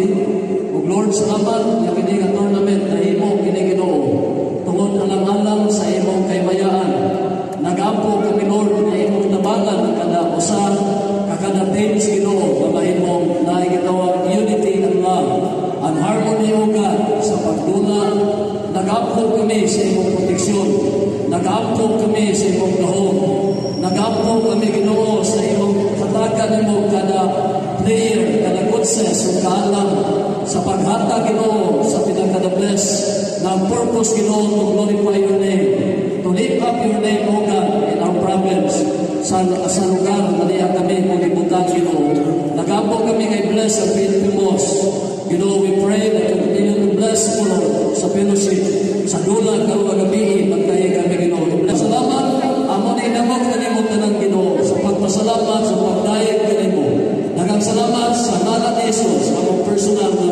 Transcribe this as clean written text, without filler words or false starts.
PNP. Ug Lord, salamat nga kini nga tournament nahimo kini, Ginoo, tungod alang-alang sa imong kahimayaan. Nag-ampo kami, Lord, nga imong tabangan ang kada usa ka kada teams, Ginoo, nga mahimong naay gitawag unity and love and harmony, O God, sa pagdula. Nag-ampo kami sa imong proteksyon. Nag-ampo kami sa imong gahom. Nag-ampo kami, Ginoo, sa imong hatagan nimo kada player, kada coaches ug kaalam sa paghatag, Ginoo, sa pinaka the best na ang purpose, Ginoo, to glorify your name, to lift up your name, O God, in our province, sa lugar na diha kami mulibutang, Ginoo. Nag-ampo kami nga i-bless ang PNP MOS. Ginoo, we pray that you continue to bless mo, Lord, sa fellowship, sa dula karong gabi, magtahi kami, Ginoo. I-bless. Salamat, amo ni inamok kanimo tanan, Ginoo, sa pagpasalamat sa pagdayeg kanimo. Daghang salamat sa ngalan ni Jesus, among personal na